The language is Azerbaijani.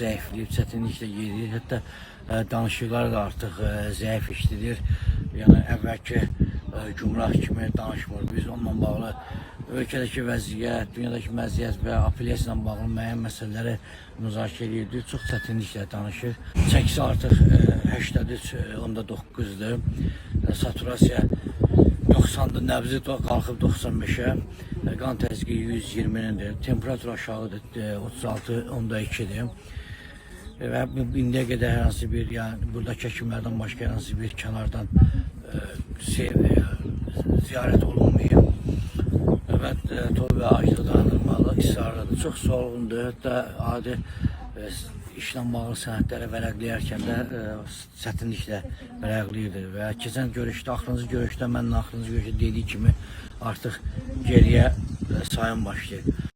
zəifləyib, çətinliklə yeriyir. Hətta danışıqları da artıq zəif eşidilir. Yəni əvvəlki gümrah kimi danışmır. Biz onunla bağlı ölkədəki vəziyyət, dünyadakı vəziyyət və apellyasiya ilə bağlı müəyyən məsələləri müzakirə edirdik. Çox çətinliklə danışır. Çəkisi artıq 83,9-dur. Saturasiya 90-dır, nəbzi qalxıb 95-ə, qan təzyiqi 120-dir, temperatur aşağıdır, 36,2-dir. Və indiyə qədər hər hansı bir, yəni buradakı həkimlərdən başqa hər hansı bir kənardan ziyarət olunmayıb. Evet, toy və acılı dayandırmalı, israrlıdır. Çox solğundur. Hətta adi işlə bağlı sənədləri vərəqləyərkən də çətinliklə vərəqləyirdi və keçən görüşdə, axırıncı görüşdə, mənlə axırıncı görüşdə dediyi kimi artıq geriyə sayım başlayır.